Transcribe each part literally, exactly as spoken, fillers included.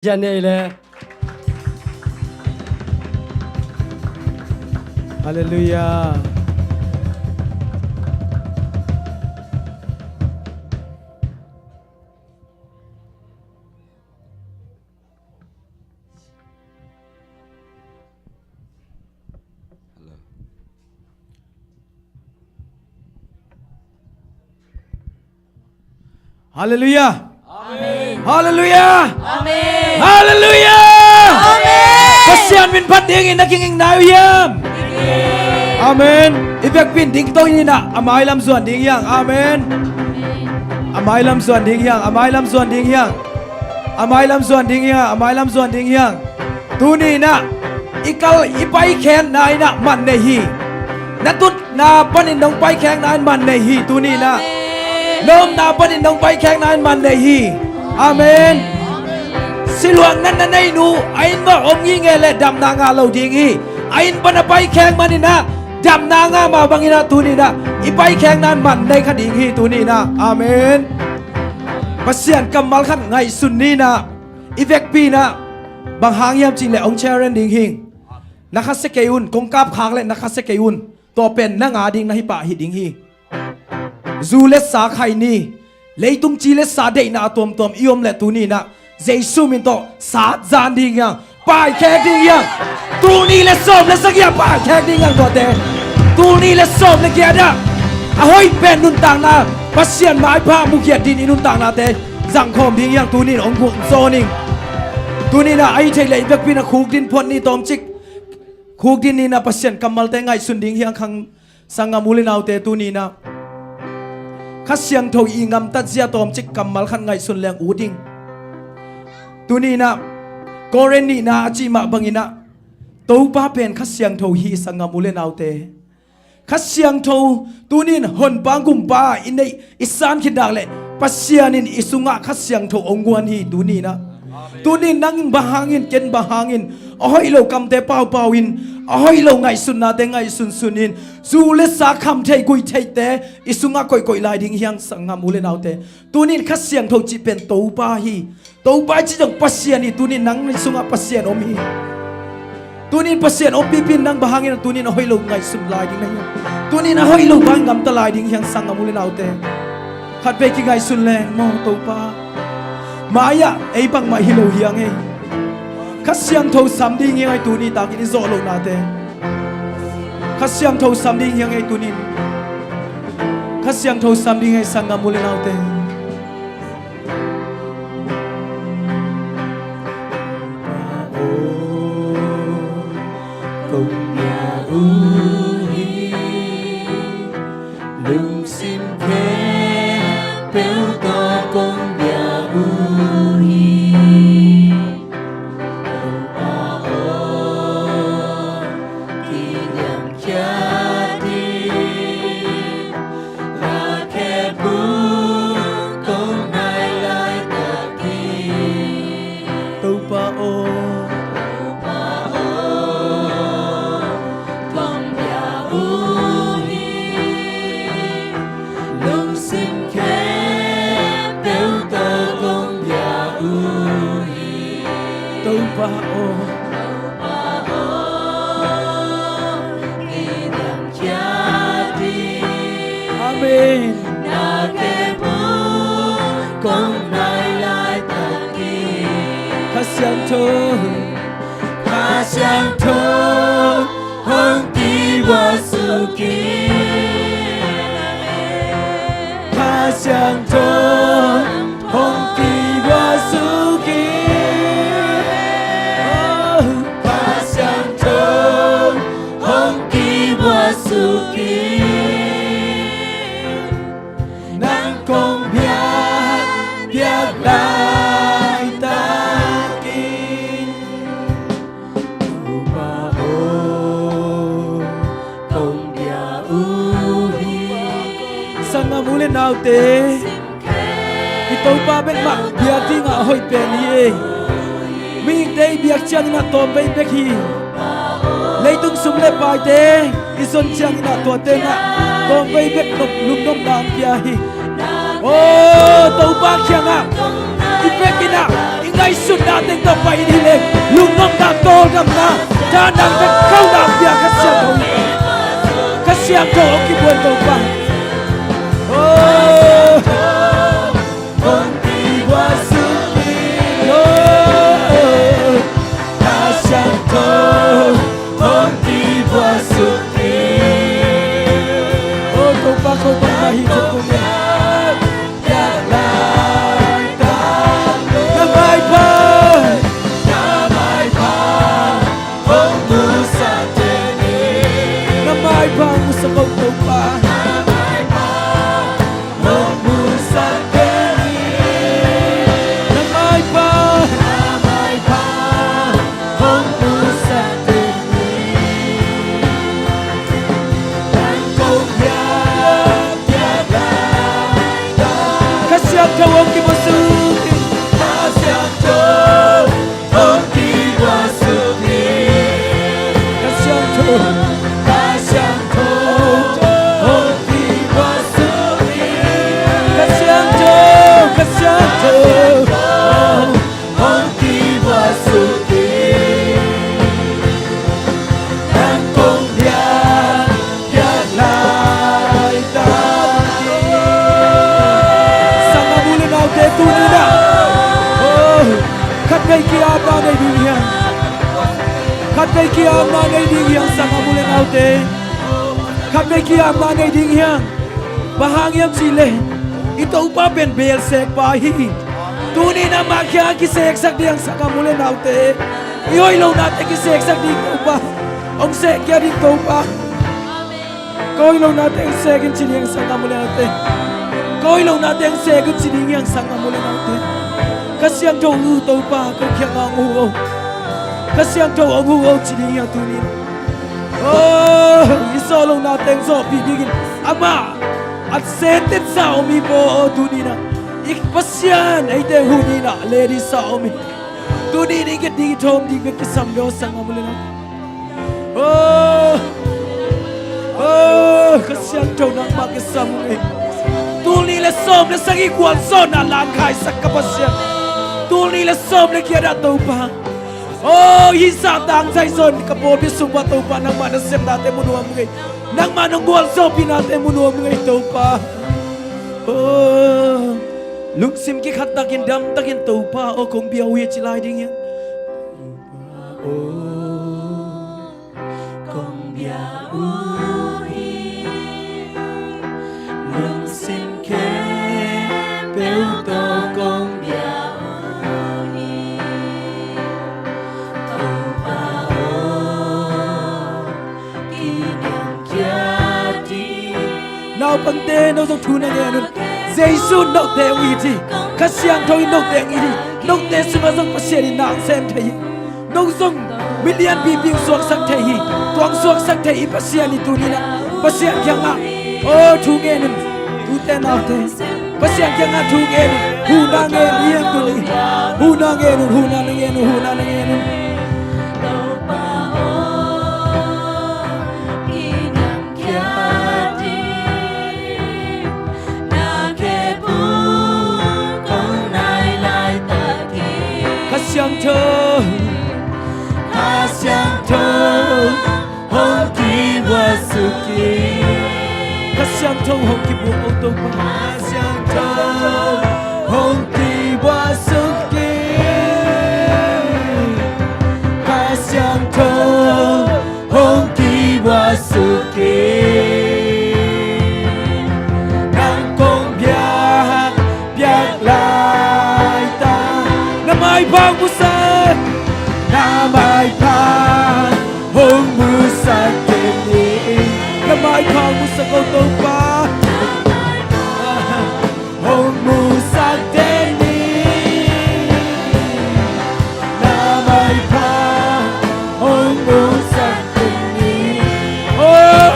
Jan nei le. Halleluiah. Halleluiah. Amen. Halleluiah. Amen. Halleluiah. Amen. Pasian min phat dingin na kinging nai uh hiam? Amen. I vekpi in ding to in ah, a mailam zuan ding hiang. Amen. A mailam zuan ding hiang. A mailam zuan ding hiang. A mailam zuan ding hiang. A mailam zuan ding hiang. Tuni in ah i kal i paikhekna in ah man nei hi. Na tutna panin nong paikhekna in man nei hi tuni in ah. Amen. Na omna panin nong paikhekna in man nei hi. Amen. Siluang natna nei nu a inn uah om ngitnget leh damna ngah lo ding hi. A inn pan a paikhek man in ah damna ngah mah bangin ah tuni in ah i paikhekna in man nei kha ding hi tuni in ah. Amen. Pasian kammal khat ngaihsun ni in ah. I vekpi in ah bang hang hiam cih leh hong challenge ding hi. Na khasia kei un, kong kap khak leh na khasia kei un. Tua pen nang a ding na hi pah hi ding hi. Zu le sa khai ni. Leitung ci le sa deihna a tuamtuam i om leh tuni in ah Jesu min tawh sat zan ding hiang. Paikhek ding hiang. Tul nih le sawm le sagih ah paikhek ding hiang tuate. Tul nih le sawm le giat ah a hoih pen nuntakna, Pasian maipha mukhiat dingin i nuntaknate zangkhawm ding hiang. Tuni in hong guh zaw ning. Tuni in ah a hih theih leh i vekpi in ah khukdin phuan ni tawmcik. Khukdin ni in ah Pasian kammalte ngaihsun ding hiang khang sanggam u le naute tuni in ah. Kha Siangtho i gamtat zia tawmcik kammal khat ngaihsun leng ut ing. Tuni in ah Korin nihna a cih mah bangin ah Topa pen Kha Siangtho hi sanggam u le naute. Kha Siangtho tuni in honpa gumpa i neih i san khit dak leh Pasian in i sungah Kha Siangtho hong guan hi tuni in ah. Tuni in nang bang hangin, ken bang hangin a hoih lo kamte paupau in, a hoih lo ngaihsutnate ngaihsunsun in, zu le sa kham theih guih theihte i sungah koihkoih lai ding hiang sanggam u le naute. Tuni in Kha Siangtho cih pen Topa hi. Topa i cih zong Pasian hi. Tuni in nang i sungah Pasian om hi. Tuni in Pasian ompipi in nang bang hangin tuni in a hoih lo ngaihsun lai ding na hiam? Tuni in a hoih lo bang gamta lai ding hiang sanggam u le naute. Khatvei kingaihsun leng maw Topa. Mai-ah ei bangmah hi lo hiang ei. Kha Siangtho sam ding hiang ei tuni takin i zawh lohnate. Kha Siangtho sam ding hiang ei tuni in. Kha Siangtho sam ding ei sanggam u le naute. Kong bia uh hi, lungsim khempeuh tawh kong bia uh hi. Topa aw, kiniamkhiat in, na khempeuh kong nai laitak hi. Topa aw, Topa aw, kong bia uh hi. Lungsim khempeuh tawh kong bia uh hi. Topa aw, Topa aw, kiniamkhiat in. Amen. Na khempeuh kong nai laitak hi. Kha Siangtho, Kha Siangtho hong kibuak suk in. Kha Siangtho hong kibuak suk in. Oh, Kha Siangtho hong kibuak suk in. Nang kong biak, biak laitak in. Topa aw, kong bia uh hi. Sanggam u le naute, i Topa bek mah biak dingah a hoih pen hi ei. Mihingte i biak ciangin ah tawmvei bek hi. Leitung sum le paite i zon ciangin ah tuate in ah tawmvei bek nop, lungnopna hong pia hi. Aw, Topa kiangah i pek in ah i Ngaihsutna teng tawh pai in hi leng, lungnuamna, tawldamna, thahatna, tawldamna pia Kha Siangtho. Kha Siangtho hong kibuai Topa. Oh. Hong kibuai suk hi. Oh. Kha Siangtho hong kibuai suk hi. Oh Topa, ko bang mah hi, Topa. Na maipha, na maipha hong musak teh ni. Na maipha hong musak ko Topa. Hong musak teh ni. Na maipha, na maipha hong musak teh ni. Nang kong biak, biak lai. Kha Siangtho hong kibuai suk hi. Kha Siangtho hong kibuai suk hi. Kha Siangtho, Kha Siangtho hong kibuai suk hi. Kha Siangtho, Kha Siangtho hong kibuai suk hi. Nang kong biak, biak laitak hi. Sanggam u le naute, tuni-in ah, oh, khatvei ki-apna nei ding hi hang. Khatvei ki-apna nei ding hi hang, sanggam u le naute. Khatvei ki-apna nei ding hi hang. Bang hang hiam cih leh i Topa pen beel sekpa hi. Tuni-in amah kiangah kiseksak ding, sanggam u le naute. I hoih lohnate kiseksak ding, Topa. Hong sek khia ding, Topa. Ka hoih lohnate hong sek in ci ding, sanggam u le naute. Ka hoih lohnate hong sek in ci ding hi hang, sanggam u le naute. Kha Siangtho hong hu, Topa, ko kiangah hong hu o. Kha Siangtho hong hu o ci ding hi hang tuni-in. Oh, i zawh lohnate hong zawhpih dingin amah a sentence a om hi maw, tuni-in ah. I Pasian eite hun in ah ledis a om hi. Tuni-in i nget ding, i thawm ding bek kisam ve aw, sanggam u le naute. Oh, oh, Kha Siangtho nangmah kisam ung ei. Tulnih le sawm le sagih gualzawhna langkhaisak ka Pasian. Tulnih le sawm le giat ah Topa. Oh, hih zah tangzai zong ka pawlpi sung pan Topa, nangmah nasepnate mu nuam ung ei. Nangmah nong gualzawhpihnate mu nuam ung ei Topa. Oh, lungsim kikhat takin, dam takin, Topa aw, kong bia uh hi ci lai ding hi. Topa aw, kong bia uh hi. Lungsim khempeuh tawh kong bia uh hi. Topa aw, kiniamkhiat in. Naupangte, no zong thu na ngen un. Jesu in note hong it hi. Kha Siangtho in note hong it hi. Note sungah zong Pasian in na hong sem thei hi. No zong milian pipi hong suaksak thei hi. Tua hong suaksak thei i Pasian hi tuni-in ah. Pasian kiangah, oh, thu ngen un. Tute naute, Pasian kiangah thu ngen un. Huhna ngen hi hang tuni. Huhna ngen un, huhna na ngen un, huhna na ngen un. Topa aw, kiniamkhiat in. Na khepna kong nai laitak hi. Kha Siangtho, Kha Siangtho hong kibuak suk hi. Kha Siangtho hong kibuak o Topa. Kha Siangtho hong kibuak suk hi. Kha Siangtho hong kibuak suk hi. Nang kong biak, biak laitak. Na maipha hong musak, na maipha hong musak teh ni. Na maipha hong musak o Topa. Hong musak teh ni. Na maipha hong musak teh ni. Oh,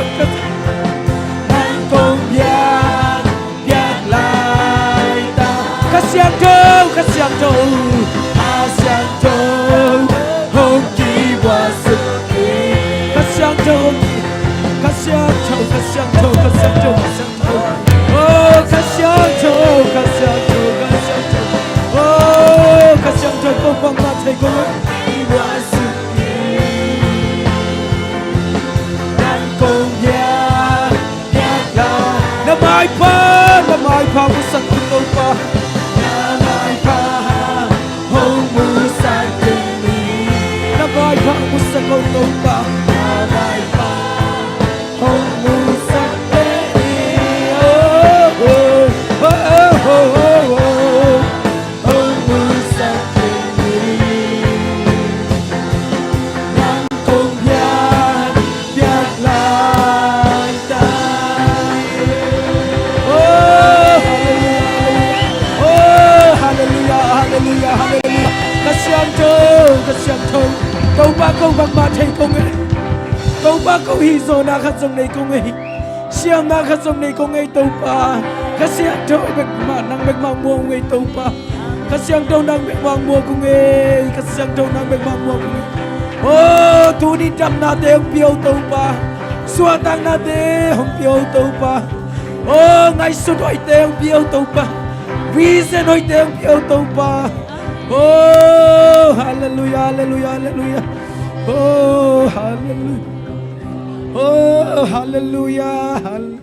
nang kong biak, biak laitak. Kha Siangtho, Kha Siangtho, Kha Siangtho hong kibua Nang kong biak, biak lai. Na maipha, na maipha musak ko Topa. Na maipha hong musak kei ni. Na maipha musak ko Topa. Na maipha hong musak kei ni. Oh, oh, oh, oh, oh, oh. Hong musak kei ni. Nang kong biak, biak lai ta. Oh, hallelujah, hallelujah. Oh, hallelujah, hallelujah, hallelujah. Kha Siangtho, Kha Siangtho. Topa, ko bangmah thei kong ei. Topa, ko hih zawhna khat zong nei kong ei. Siamna khat zong nei kong ei Topa. Kha Siangtho bek mah, nang bek mah muang ung ei Topa. Kha Siangtho nang bek mah muang ung ei. Kha Siangtho nang bek mah muang ung ei. Oh, tuni damnate hong pia o Topa. Suahtaknate hong pia o Topa. Oh, ngaihsut hoihte hong pia o Topa. Vision hoihte hong pia o Topa. Oh, hallelujah, hallelujah, hallelujah. Oh, hallelujah. Oh, hallelujah. Hall-,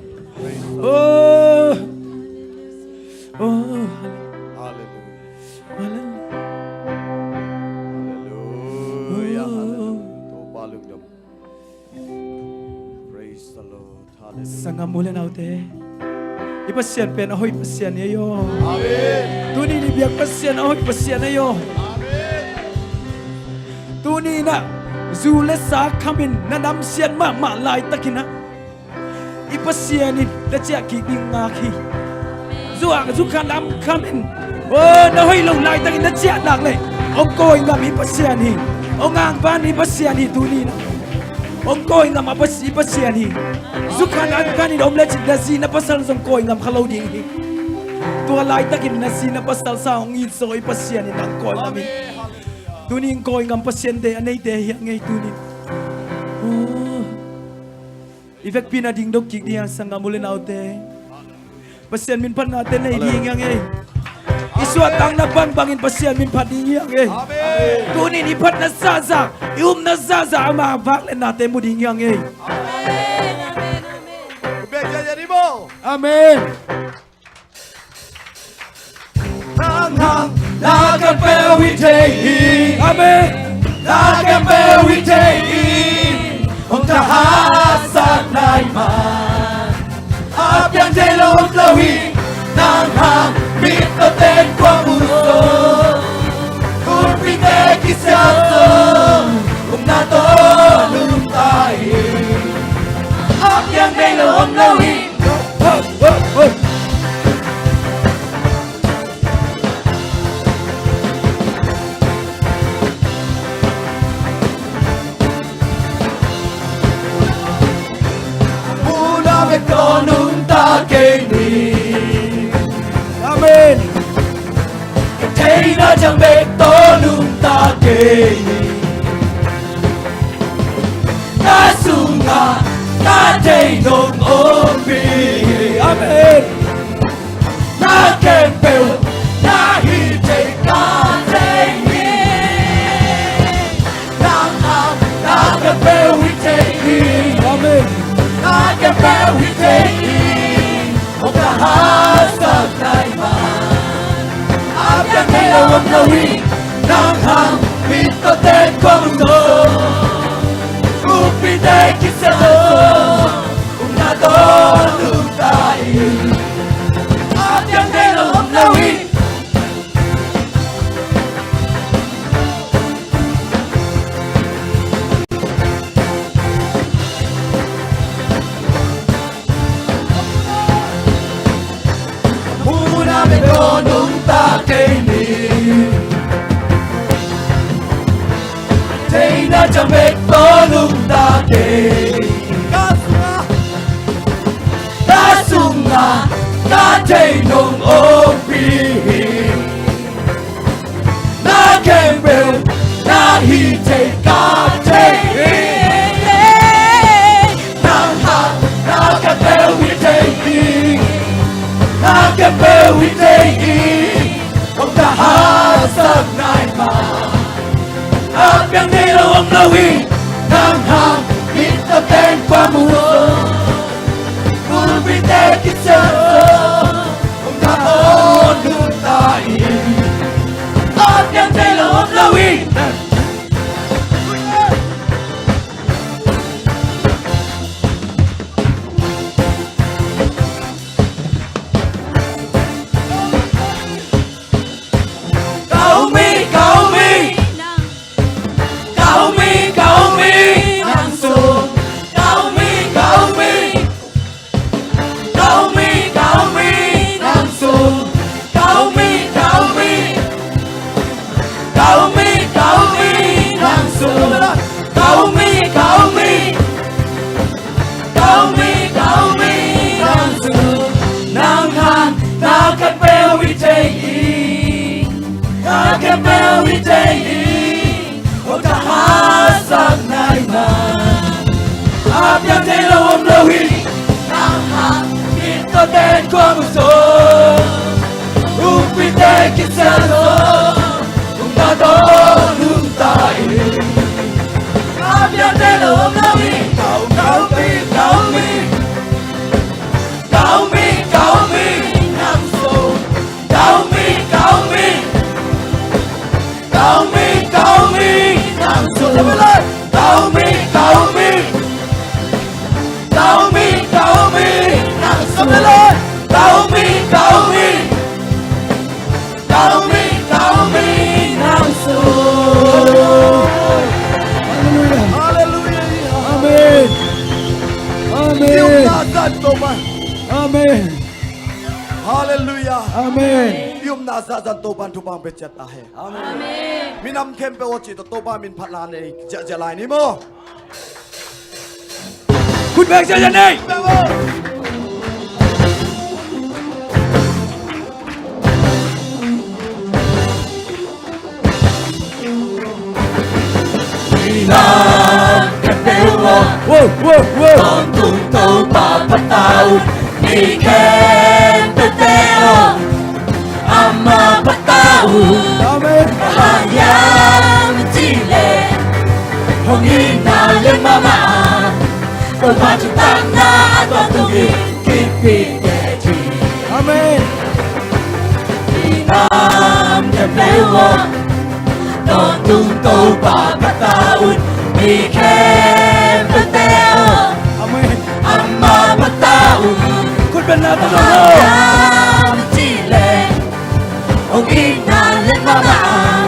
oh. Oh, hallelujah. Hallelujah. Hallelujah. Hallelujah. Oh. Hallelujah. Topa lungdam. Praise the Lord. Hallelujah. Sanggam u le naute, i Pasian pen a hoih Pasian hi ei aw. Amen. Tuni i biak Pasian a hoih Pasian hi ei aw. Amen. Tuni in ah zu le sa khamin na namsiat mahmah laitakin ah i Pasian in na ciah kik ding ngak hi. Zu ah, zu khat lam khamin, oh, na hoih lo laitakin na ciah nak leh hong kawi ngam i Pasian hi. Hong angvan i Pasian hi tuni in ah. Hong kawi ngam a Pas-, i Pasian hi. Zu khat lam khamin om lecin na zi na pasal zong kawi ngam kha lo ding hi. Tua laitakin na zi na pasal sang hong it zaw i Pasian in nang kawi ngam hi. Tuni in kawi ngam Pasiante a neite hi hang ei tuni. Oh. I vekpi in a ding dok kik ding hi hang sanggam u le naute. Pasian min phatnate nei ding hi hang ei. I suahtakna bangbangin Pasian min phat ding hi hang ei. Amen. Tuni in i phatna zahzah, i upna zahzah ama vangliatnate mu ding hi hang ei. Amen. Amen. Nang hang na khempeuh hi thei hi. Amen. Na khempeuh hi thei hi. Hong thahatsak nai man. A piang thei lo om lo hi. Nang hang mittawte in kua mu zaw. Kumpite kisia zaw. Upna tawh nungta hi. A piang thei lo om lo hi. Muhna bek tawh nungta kei ni. Amen. Ka theihna ciang bek tawh nungta kei ni. Ka sungah ka thei nong ompih hi. Amen. Na khempeuh na hi thei ka thei hi. Nang hang na khempeuh hi thei hi. Amen. Na khempeuh hi thei hi. Hong thahatsak nai man. A piang thei lo om lo hi. Nang hang mittawte in kua mu zaw. Kumpite kisia zaw. Upna tawh nungta hi. A piang thei lo om lo hi. Muhna bek tawh nungta kei ni. Theihna ciang bek tawh nungta kei ni. Ka sungah, ka sungah ka thei nong ompih hi. Na khempeuh na hi thei ka thei hi. Nang hang na khempeuh hi thei hi. Na khempeuh hi thei hi. Hong thahatsak nai man. A piang thei lo om lo hi. Nang hang mittawte in kua mu zaw? Bulpite kisiat zaw, hong tat aw nungta in. A piang thei lo om lo hi. Ka um hi, ka um hi. Ka um hi, ka um hi, nang sung. Ka um hi, ka um hi. Ka um hi, ka um hi, nang sung. Ka um hi, ka um hi. Ka um hi, ka um hi, nang sung. Ka um hi, ka um hi. Ka um hi, ka um hi, nang sung. Nang hang na khempeuh hi thei hi. Na khempeuh hi thei hi. Hong ka haksatna hi man. A piang thei lo om lo hi. Nang hang mittawte in kua mu zaw? Bulpite kisiat zaw, hong tat aw nungta in. A piang thei lo om lo hi. Ka um, ka um hi, ka um hi. Ka um hi, ka um hi, nang sung. Ka um hi, ka um hi. Ka um hi, ka um hi, nang sung. Ka um hi, ka um hi. Ka um hi, ka um hi, nang sung. Ka um hi, ka um hi. Ka um hi, ka um hi, nang sung. Halleluia. Amen. Amen. Amen. Halleluia. Amen. I upna zahzah Topa'n thupha hong pia ciat ta hen. Amen. Minam khempeuh aw ci tawh Topa min phat la nei ziahziah lai ni maw. Khut beng ziahziah nei. Minam khempeuh aw, wow, wow, wow, tawntung Topa phat ta un. Mi khempeuhte aw, amah phat ta un. Amen. Bang hang hiam cih leh hong itna lian mahmah a, Topa thutanna a tawntung in kipte ci. Amen. Minam khempeuh aw, tawntung Topa phat ta un. Mi khempeuhte aw, amen, amah phat ta un. Khut beng la ta un. Bang hang hiam cih leh hong itna lian mahmah a,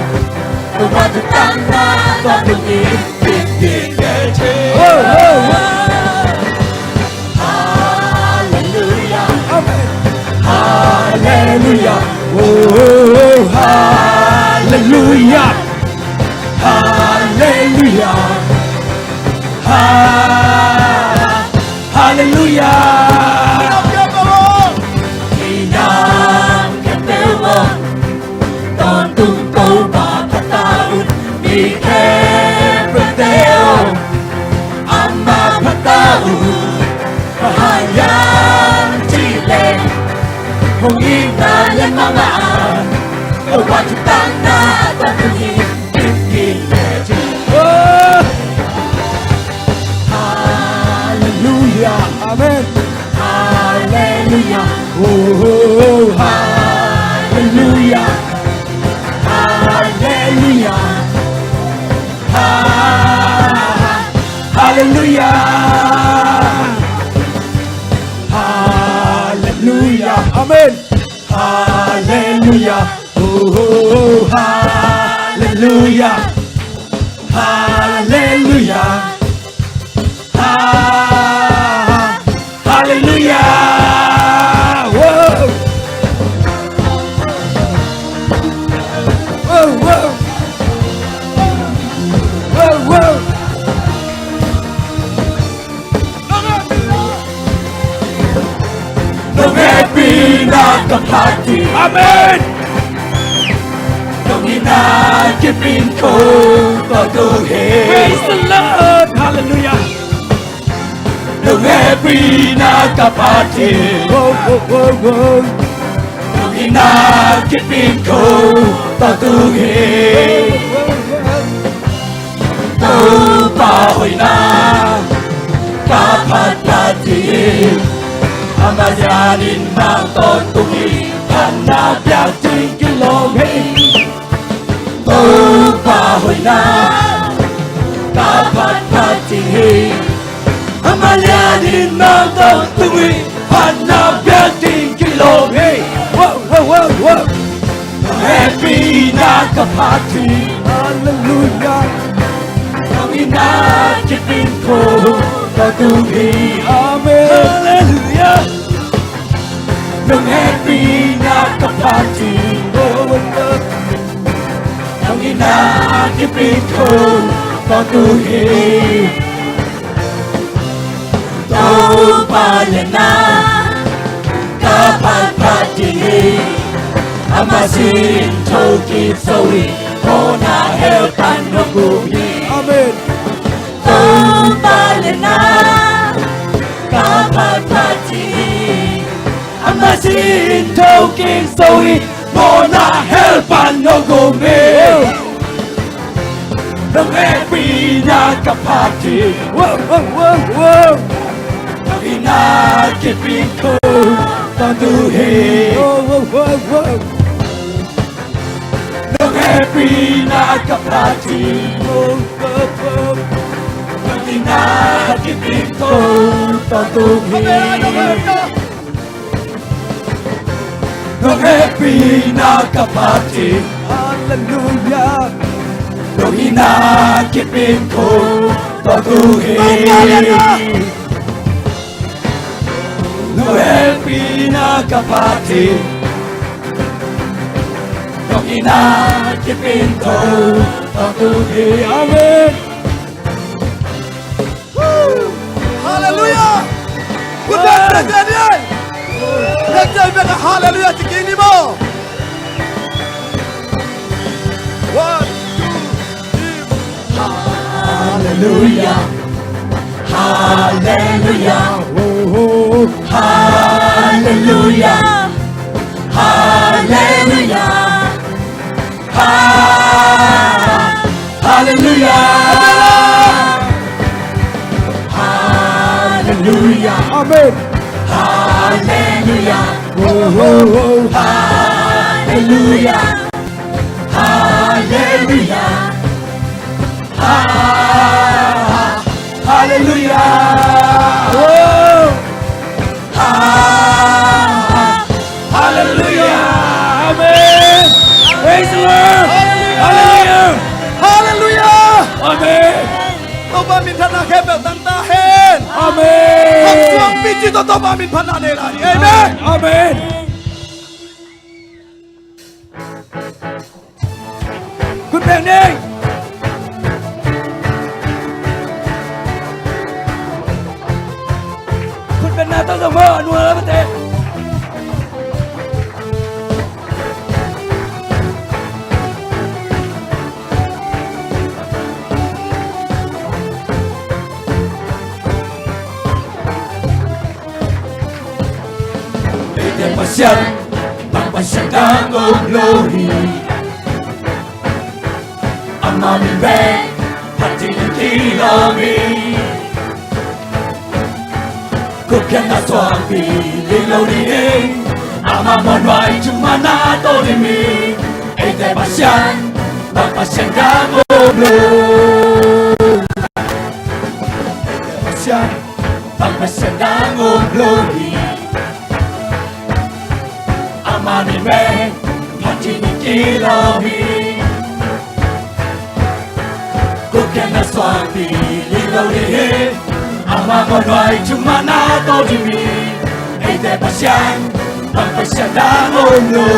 Topa thutanna a tawntung in kipte ci. Halleluia. Amen. Halleluia. Oh, halleluia. Halleluia. Ha-, halleluia. Minam khempeuh aw, tawntung Topa phat ta un. Mi khempeuhte aw, amah phat ta un. Bang hang hiam cih leh hong itna lian mahmah a, Topa thutanna a tawntung in kipte ci. Oh. Halleluia. Amen. Halleluia. Oh, halleluia. Halleluia. Ha-, halleluia. Halleluia. Amen. Halleluia. Oh, halleluia. Halleluia. Ha-, halleluia. Wow. Wow, wow. Wow, wow. Nong hehpihna ka phat hi. Amen. Nong itna kip in ko tawntung hi. Praise the Lord. Hallelujah. Nong hehpihna ka phat hi. Wow, wow, wow, wow. Nong itna kip in ko tawntung hi. Wow, wow, wow. hoihna ka phatphat ding hi. Ama lianin mangtawn tung hi. Phatna biak ding kilawm hi. Topa hoihna ka phatphat ding hi. Ama lianin mangtawn tung hi. Phatna biak ding kilawm hi. Wow, wow, wow, wow. Hehpihna ka phat hi. Halleluiah. Nong itna kip in kong tawntung hi. Amen. Halleluiah. Nong hehpihna ka phat hi. Nong itna kip in kong tawntung hi. Topa lianna ka phatphat ding hi. Ama sin thokik zo hi. Mawhna hell pan hong gum hi. Amen. Topa lianna ka phatphat ding hi. Ama sin thokik zo hi. Mawhna hell pan hong gum hi. Nong hehpihna ka phat hi. Wow, wow, wow, wow. Nong itna kip in kong tawntung hi. Wow, wow, wow, wow. Nong hehpihna ka phat hi. Wow, wow, wow. Nong itna kip in kong tawntung hi. Amen, amen, amen. Nong hehpihna ka phat hi. Halleluiah. Nong itna kip in kong tawntung hi. Nong hehpihna ka phat hi. Nong itna kip in kong tawntung hi. Amen. Halleluiah. Put that hand in the air. Let's say a halleluiah to King Nemo. One, two, three. Halleluiah. Halleluiah. Oh, oh. Halleluiah. Halleluiah. Ha-, Halleluiah. Halleluiah. Amen. Halleluiah. Oh, oh, oh. Halleluiah. Halleluiah. Ha-, Halleluiah. Oh. Ha-, Halleluiah. Amen. Praise the Lord. Halleluiah. Halleluiah. Amen. Topa min phatna khempeuh tang ta hen. Amen. Hong suang pi ci to Topa min phatna nei lai. Amen. Amen. Khut beng ni. Khut bengna tawh zong maw, a nung a la mate. Eite Pasian, bang Pasian dang om lo hi. Ama min bek phat ding kilawm hi. Gupkhiatna suangpi ling lo ding hi. Ama muanhuai thumanna to ding hi. Eite Pasian, bang Pasian dang om lo. Pasian, bang Pasian dang om lo hi. Ama min bek phat ding kilawm hi. Gupkhiatna suangpi ling lo ding hi. Ama muanhuai thumanna to ding hi. Eite Pasian, bang Pasian dang om lo.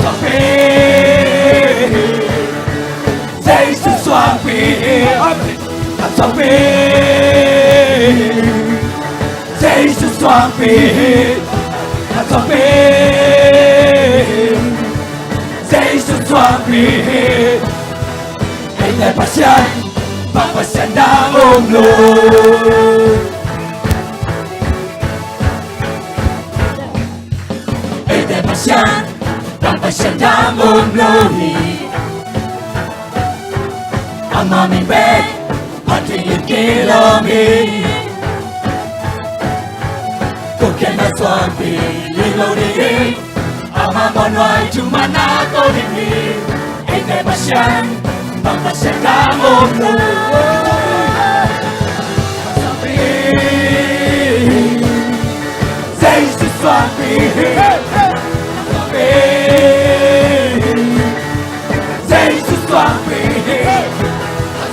Suangpi, Jesu suangpi. Amen. Suangpi, Jesu suangpi. Suangpi, Jesu suangpi. Eite Pasian, bang Pasian dang om lo. Eite Pasian, bang Pasian dang om lo hi. A Ama min pen phat dingin kilawm hi. Kong khen na suangpi ling lo ding hi. Ama muanhuai thumanna ko ding hi. Eite Pasian bang Pasian dang om lo. Jesu suangpi hi. Jesu suangpi hi.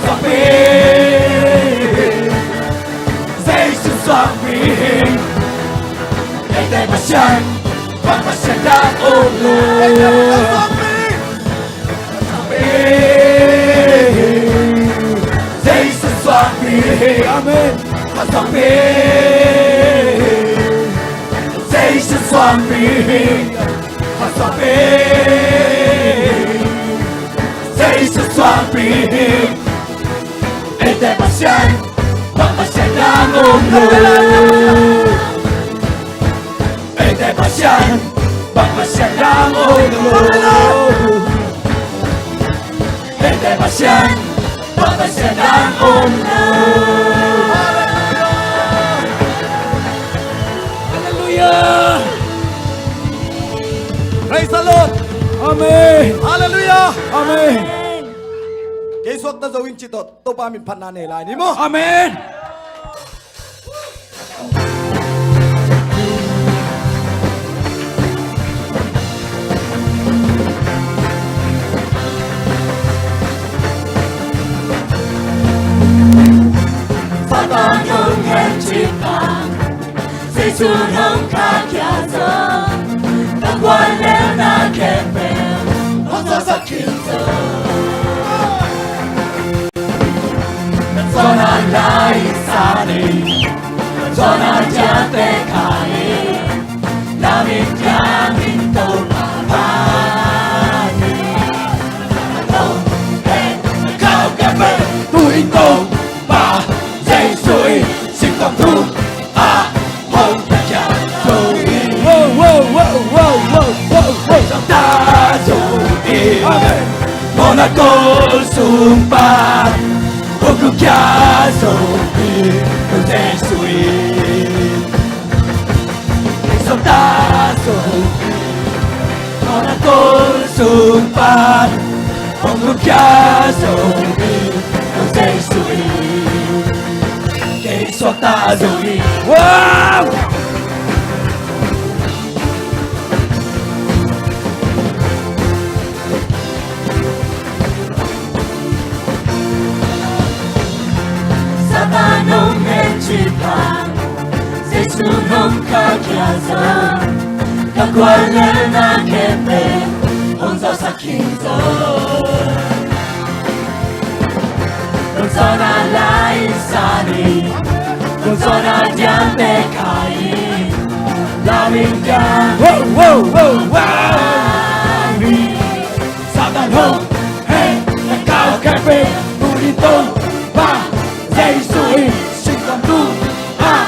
Suangpi hi. Jesu suangpi hi. Eite Pasian bang Pasian dang om lo. Suangpi hi. Jesu suangpi hi. Amen. Suangpi hi. Jesu suangpi hi. Jesu suangpi hi. Eite Pasian bang Pasian dang om lo. Eite Pasian bang Pasian dang om lo. Eite Pasian bang Pasian dang om lo. Hallelujah. Praise the Lord. Amen. Hallelujah. Amen. Kei suakta zo in ci tawh Topa min phatna nei lai ni maw. Amen. Satan hong hen cih bang, Jesu hong kha khia zo, ka guan lel na khempeuh hong zawhsak khin zo. Ka zawn a lai sa ni, ka zawn a diakte kha ni, na min thiangin Topa pha ni. Ka tawh, hey, ka khau ka pe, tu in Topa Jesu in singkung tung ah hong pia zo hi. Wow, wow, wow. Zong ta zo hi. Amen. Mawhna kol sung pan hong tung khia zo hi. Jesu in zong ta zo hi. Mawhna kol sung pan hong tung khia zo hi. Jesu in kei suakta zo hi. Wow! Satan hong hen cih bang, Jesu hong kha khia zo, ka guan lel na khempeuh hong zawhsak khin zo. Kong zawn a lai sa ni, kong zawn a diakte kha ni, na min thiang. Wow, wow, wow, wow. Satan hong hen, na khau ka pe, tu in Topa Jesu in singkung tung ah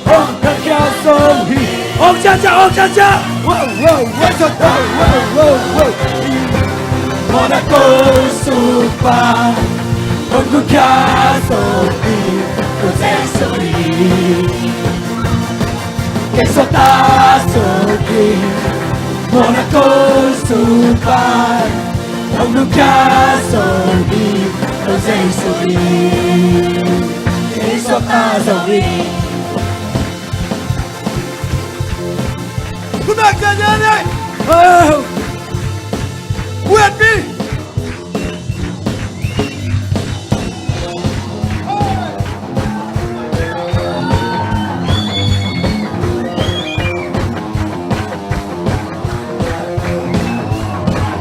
hong pia zo hi. Ong cha cha, ong cha cha. Wow, wow, wow, wow, wow, wow. Mawhna kol sung pan hong tung khia zo hi. Ko Jesu in kei suakta zo hi. Mawhna kol sung pan hong tung khia zo hi. Ko Jesu in kei suakta zo hi. Kunak jajani. Oh. Kuat pi.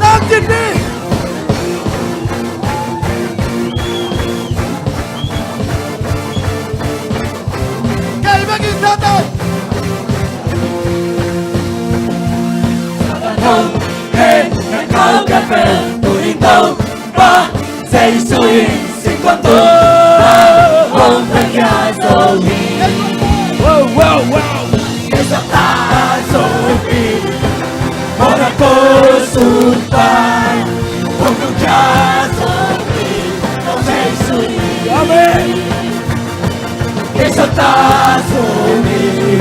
Tang cin pi. Kei bek in Satan. Satan hong hen, na khau ka pe, tu in Topa Jesu in singkung tung ah hong pia zo hi. Wow, wow, wow. Kei suakta zo hi. Mawhna kol sung pan hong tung khia zo hi. Ko Jesu Sawta zong hi,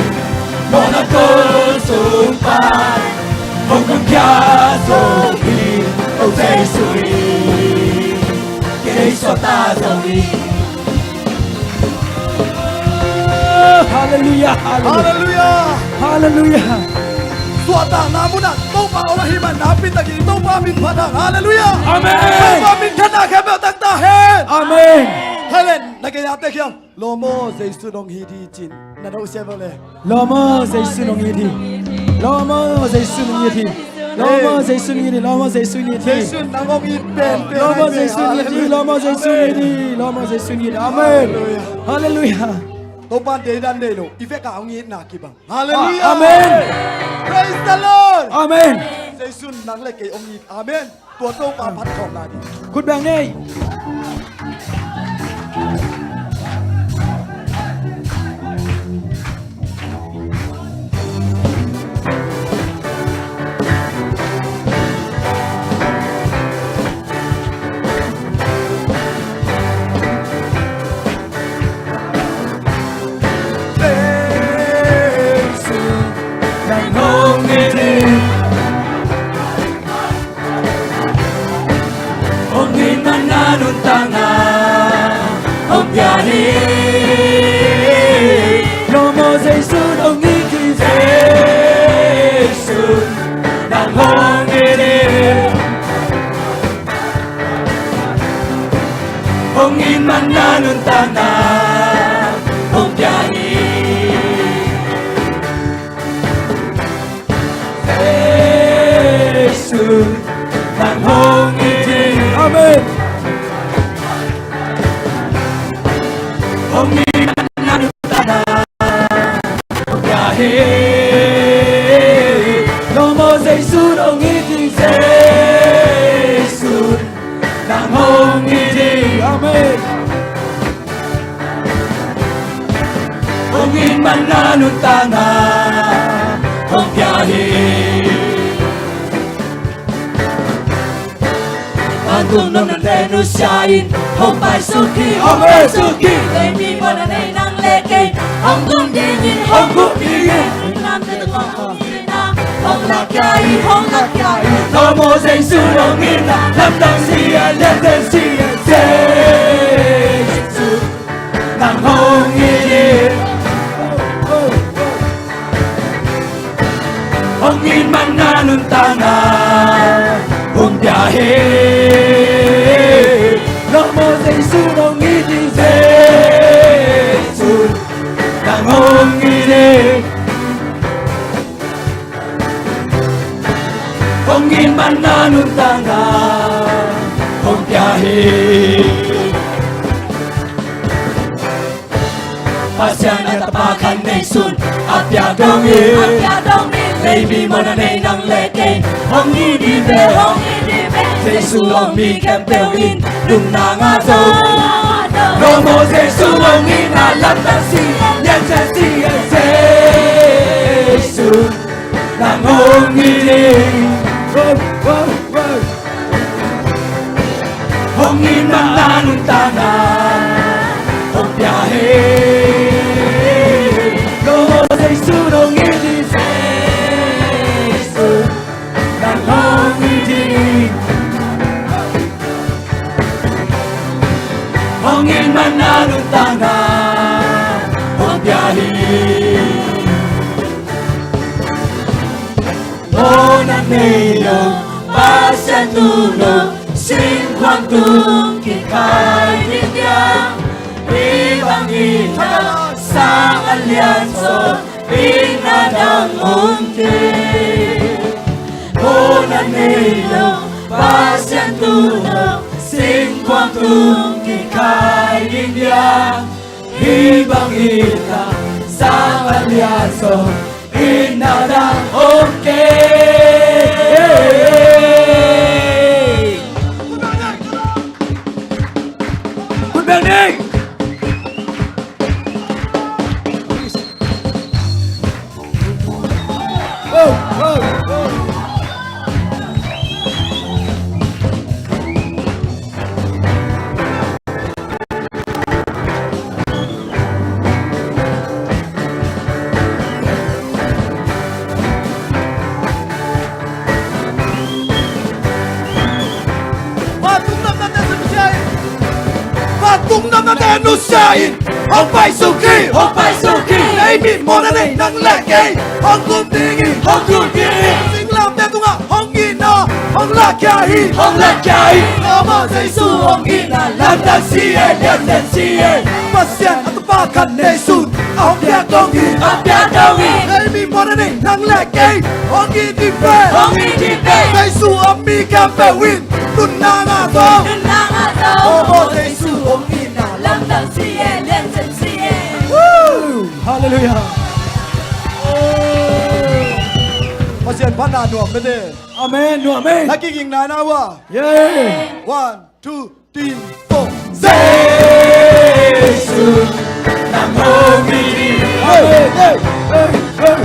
mawhna tawh zong pan, hong kumkhia zong hi, O Jesu hi. Kei sawta zong hi. Halleluiah, halleluiah. Halleluiah. Halleluiah. Suahtakna munah Topa om ahih manin, napi takin Topa min phat hang. Halleluiah. Amen. Topa min phat hang, khempeuh taktak hen. Amen. Helen, na kei a te khiam. Lawm aw, Jesu nong it hi ci-in na do sia bang le. Lawm aw, Jesu nong it hi. Lawm aw, Jesu nong it hi. Lawm aw, Jesu nong it hi. Lawm aw, Jesu nong it hi. Jesu nang hong it penpen. Lawm aw, Jesu nong it hi. Lawm aw, Jesu nong it hi. Lawm aw, Jesu nong it hi. Amen. Halleluiah. Halleluiah. Topa'n deidan deih lo, i vekpi-a hong itna kibang. Halleluiah. Amen. Praise the Lord. Amen. Jesu nang le kei hong it. Amen. Tua Topa phat khawm lai ding. Khut beng ni. Jesu nang hong it hi. Hong it man a nuntakna hong pia hi. Lawm aw, Jesu hong it hi. Jesu nang hong it hi. Hong it man a nuntakna hong pia hi. Jesu nang hong it hi. Amen. Hong it man a nuntakna hong pia hi. Lawm aw, Jesu hong it hi. Jesu nang hong it hi. Amen. Hong it man a nuntakna hong pia hi. Vantung nopna nusia in hong paisuk hi, hong paisuk hi. Leitung mawhna nei nang le kei hong tung ding in, hong tung ding in. Nam te tawh hong itna hong lak khia hi, hong lak khia hi. Lawm aw, Jesu hong itna lamdang si a, lianten si a, Jesu nang hong it hi. Hong it man a nuntakna hong pia hi. Lawm aw, Jesu hong it hi. Jesu nang hong it hi. Hong it man a nuntakna hong pia hi. Pasian in a Tapa khat neisun a piak dongin, a piak dongin. Leitung mawhna nei nang le kei hong it hi ve, hong it hi ve. Jesu hong it mi khempeuh in lungdam ngah zo. Lawm aw, Jesu hong itna lamdang si a, lianten si a, Jesu nang hong it hi. Hong it man a nuntakna hong pia hi. Lawm aw, Jesu hong it hi. Jesu nang hong it hi. Hong it man a nuntakna hong pia hi. Mawhna nei lo, Pasian tu lo, singkhuam tung kikhai ding hiam? Hih bang hi ta, sang a lian zaw, itna dang om kei. Mawhna nei lo, Pasian tu lo, singkhuam tung kikhai ding hiam? Hih bang hi ta, sang a lian zaw, itna dang om kei. Khut beng ni. Lungdamnate nusia in, hong paisuk hi, hong paisuk hi. Ei mi mawhna nei nang le kei, hong kum ding hi, hong kum ding hi. Singlamteh tungah hong itna, hong lakhia hi, hong lakhia hi. Lawm aw Jesu hong itna, lamdang si e, lianzen si e. Pasian a Tapa khat nei sun, a hong piak dong hi, a hong piak dong hi. Ei mi mawhna nei nang le kei, hong it ding pen, hong it ding pen. Jesu a mi khempeuh in, nunna ngah zaw, nunna ngah zaw. Lawm aw Jesu hong itna, lamdang si e, lianzen si e. Woo! Hallelujah. Pasian phatna nuam mete. Amen, nuam e. Na kiging nai na wa. Yeah. One, two, three, four. Jesu, nang hong it ding. Hey, hey, hey, hey.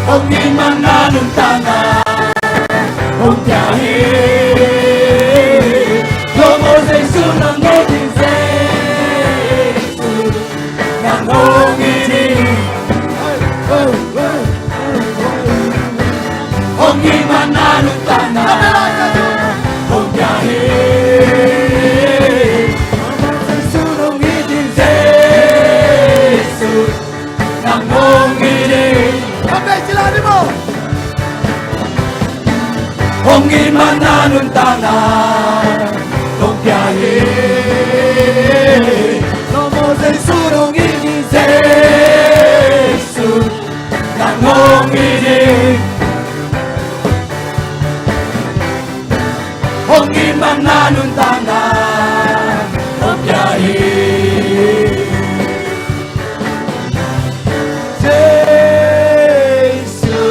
Hong it man na nuntakna hong pia hi. Lawm aw Jesu, nang hong it ding. Jesu, nang hong it ding. Hong it man na nuntakna hong pia hi. Jesu, hong it ding. Jesu, nang hong it ding. Hong it man na nuntakna hong pia hi. Lawm aw Jesu, hong it ding. Jesu, nang hong it ding. Hong it man na nuntakna hong pia hi. Jesu,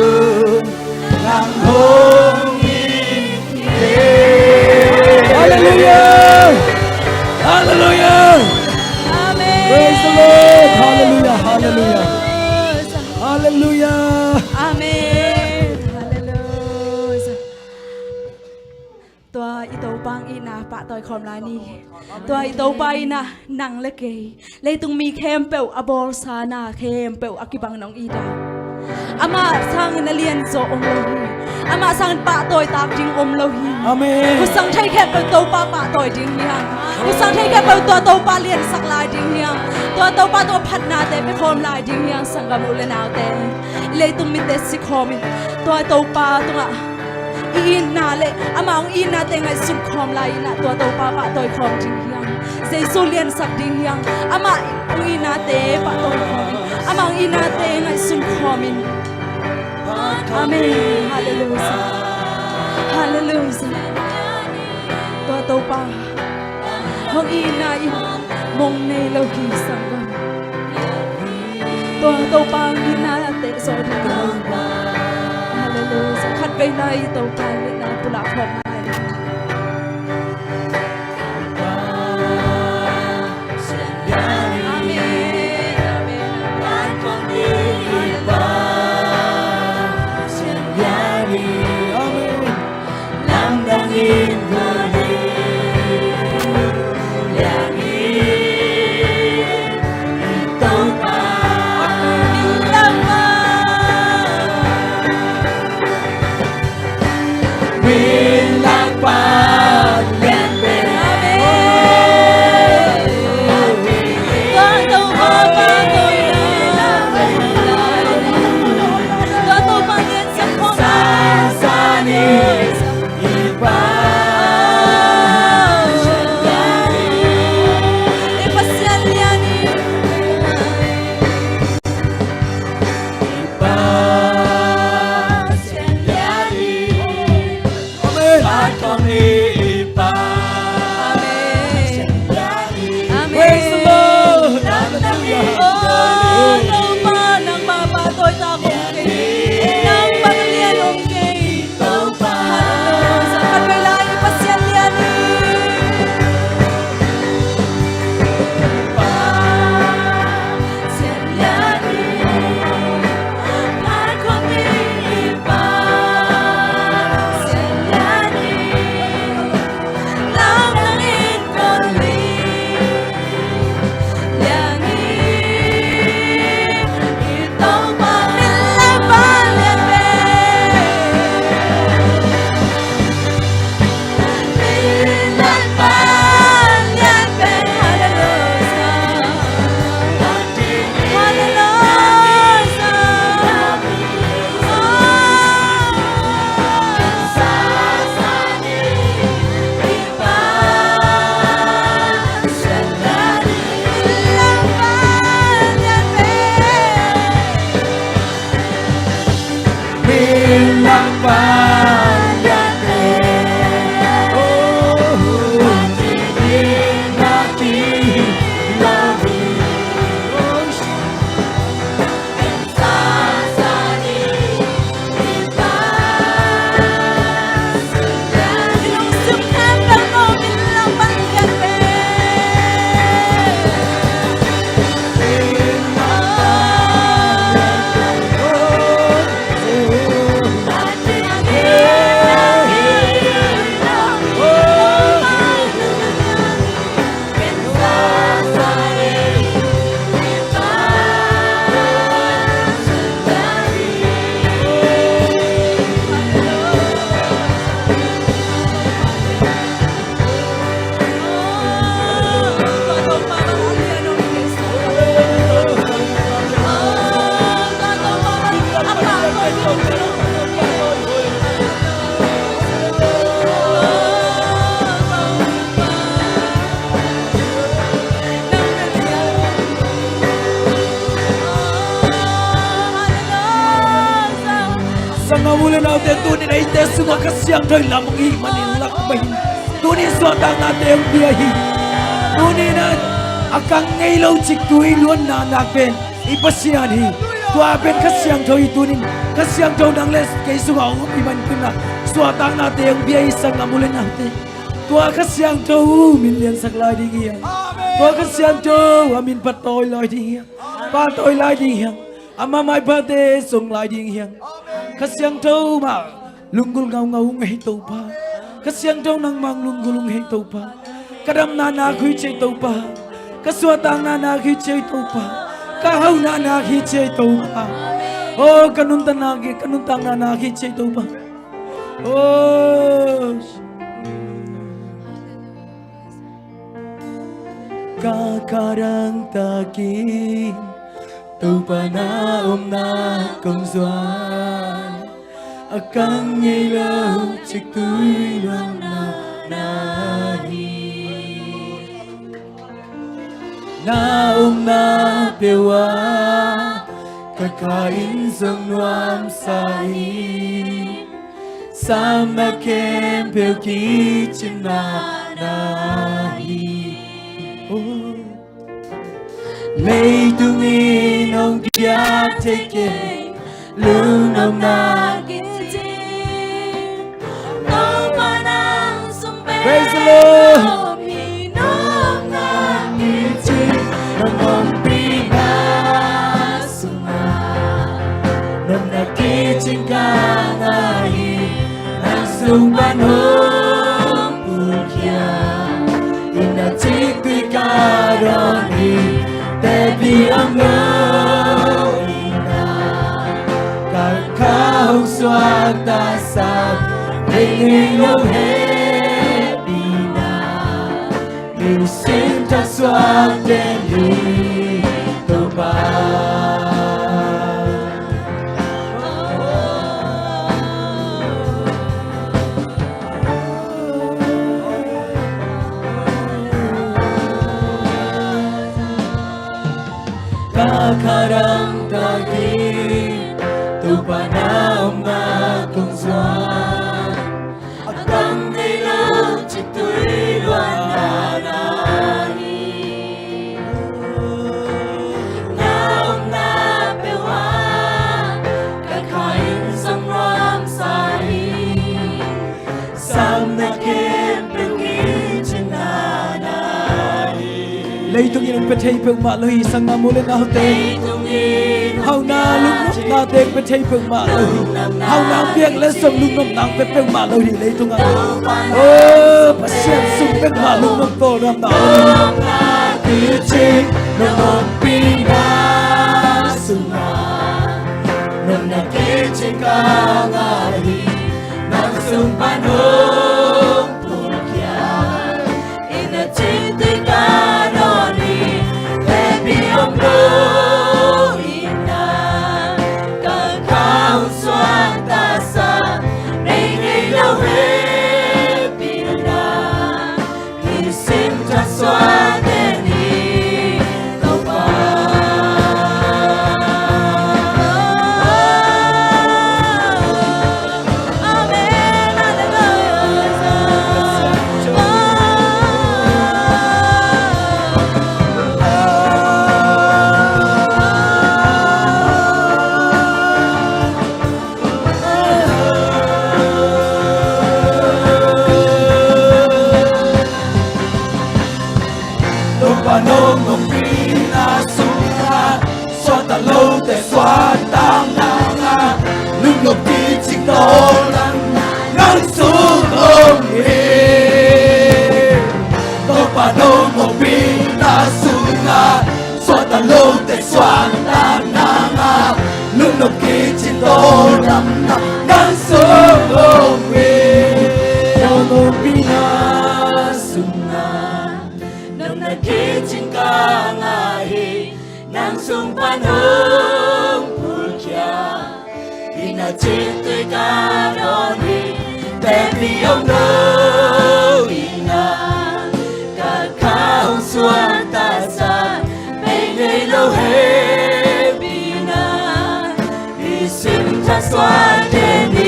nang hong it ding. Hallelujah. Hallelujah. Amen. Praise the Lord. Hallelujah. Hallelujah. Hallelujah. Amen. Hallelujah. Tua i Topa hong itna pahtawi khawm lai ni. Tua i Topa in ah nang le kei, leitung mi khempeuh a bawlsa na khempeuh a kibang nong it a. Amah sangin a lianzaw om lo hi. Amah sangin pahtawi tak ding om lo hi. Amen. Husang thei khempeuh Topa pahtawi ding hi hang. Husang thei khempeuh tua Topa liansak lai ding hi hang. Tua Topa tungah phatnate pia khawm lai ding hi hang, sanggam u le naute. Leitung mite si khawmin tua Topa tungah i itna le amah hong itnate ngaihsun khawm lai in ah tua Topa pahtawi khawm ding hi hang. Jesu liansak ding hi hang. Amah hong itnate pahtawi khawmin, amah hong itnate ngaihsun khawmin. Amen. Hallelujah. Hallelujah. Tua Topa hong itna in mong nei lo hi, sanggam. Tua Topa hong itna teh zaw ding hi. Hallelujah. Khat vei lai Topa hong itna pulak khawm lai. Amen. Amen. Amen. Lamdang in kong hi liang hi, i Topa. Min Ka u le naute, tunin eite sungah Kha Siangtho in lam hong hih manin lak mah hi. Tunin suahtaknate hong pia hi. Tunin a, a kang ngei lo cik tui luanna nak pen i Pasian hi. Tua pen Kha Siangtho hi. Tunin Kha Siangtho nang le kei sungah hong om hih manin tunin a suahtaknate hong pia hi, sanggam u le naute. Tua Kha Siangtho min liansak lai ding hi hang. Tua Kha Siangtho a min pahtawi lai ding hi hang. Pahtawi lai ding hi hang. Ama maiphate zong lai ding hi hang. Kha Siangtho mah lunggulh ngaungau hong hei Topa. Kha Siangtho nangmah lunggulh hong hei Topa. Ka damna nak hih ci ei Topa. Ka suahtakna nak hih ci ei Topa. Ka hauhna nak hih ci ei Topa. Oh, ka nuntakna, ka nuntakna nak hih ci ei Topa. Oh. Ka kha dangtakin Topa na omna kong zuan, a kang ngei lo cik tui luanna na hi. Na omna peuh ah ka kha in zong nuamsa hi. Samna khempeuh kicinna na hi. Oh. Leitung in hong piak thei kei lungnuamna kici. Nangmah nang sung pen, praise the Lord, nopna kici. Nang ompihna sungah nopna kicing ka ngah hi. Nang sung pan hong pulkhia, inn ah ciktui ka dawn hi. Tepi om lo inn ah ka kha hong suakta sa, nei ngei lo hehpihna, nisim thak suak den hi Topa. Ka kha dangtakin Topa na omna kong zuan, a kang ngei lo ciktui luanna na hi. Na omna peuh ah ka kha in zong nuamsa hi. Samna khempeuh kicinna na hi. Leitung in hong pia thei peuhmah lo hi, sanggam u le naute. Hauhna lungnopna teng pia thei peuhmah lo hi. Hauhna piak le zong lungnopna pia peuhmah lo hi leitung ah. Oh, Pasian sung peuhmah lungnop tawldamna. Nopna kici, nang ompihna sungah nopna kici ka ngah hi. Nang sung pan hong pulkhia, inn ah ciktui ka dawn hi. Tepi om lo inn ah ka kha hong suakta sa, nei ngei lo hehpihna, nisim thak suak den hi Topa. Amen. Hallelujah. Topa nong ompihna sungah suakta lote suakta nangah lungnop kicing tawldamna nang sung om hi. Topa nong ompihna sungah suakta lote suakta nangah lungnop kicing tawldamna nang sung om hi. Nong ompihna sungah nopna kicing ka ngah hi. Nang sung pan hong pulkhia, inn ah ciktui ka dawn hi. Tepi om lo inn ah ka kha hong suakta sa, bei ngei lo hehpihna, nisim thak suak den hi.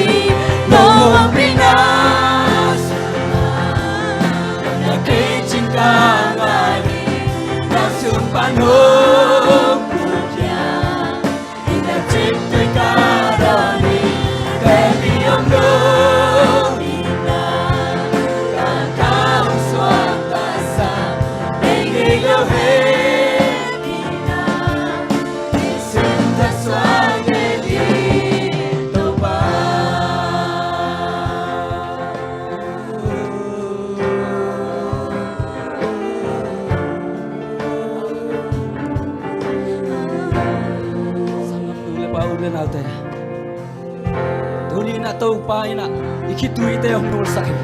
Tuni in ah Topa in ah i khituite hong nulsak hi.